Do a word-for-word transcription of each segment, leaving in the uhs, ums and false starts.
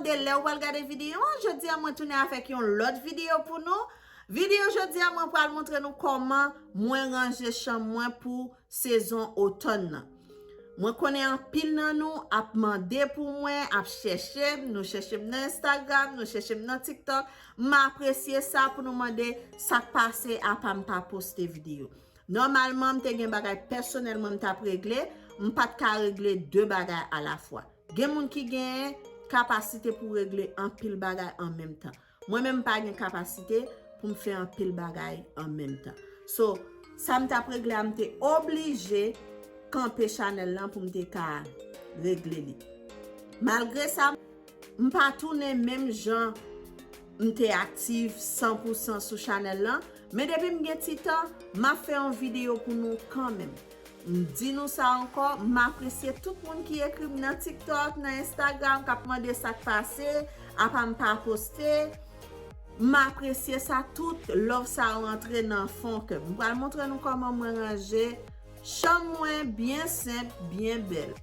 De lè w pral gade videyo an, jodi a mwen tounen avèk yon lòt videyo pou nou. Videyo jodi a mwen pral montre nou kòman mwen ranje chanm mwen pou sezon otòn nan. Mwen konnen anpil nan nou ap mande pou mwen, ap chèche m, nou chèche m nan Instagram, nou chèche m nan TikTok. M apresye sa pou nou mande sa k pase apa m pa poste videyo. Nòmalman, m te gen bagay pèsonèlman m t ap regle, m pa t ka regle de bagay alafwa. Gen moun ki gen kapasite pou regle anpil bagay an menm tan. Mwen menm m pa gen kapasite pou m fè anpil bagay an menm tan. So, sa m t ap regle a, m te oblije kanpe chanèl lan pou m te ka regle li. Malgre sa, m pa tounen menm jan m te aktif san pou san sou chanèl lan, men depi m gen ti tan, m ap fè yon videyo pou nou kanmenm. M di nou sa ankò, m apresye tout moun ki ekri m nan TikTok, nan Instagram, k ap mande sa k pase, apa m pa poste. M apresye sa, tout love sa yo rantre nan fon kè m. M pral montre nou kòman mwen ranje chanm mwen byen senp, byen bèl.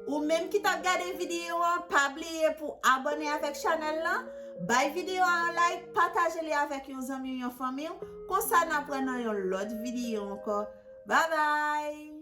Ou menm ki t ap gade videyo an, pa bliye pou abòne avèk chanèl lan, bay videyo a yon like, pataje li avèk yon zanmi w, yon fanmi w, konsa n ap wè nan yon lòt videyo ankò. Babay!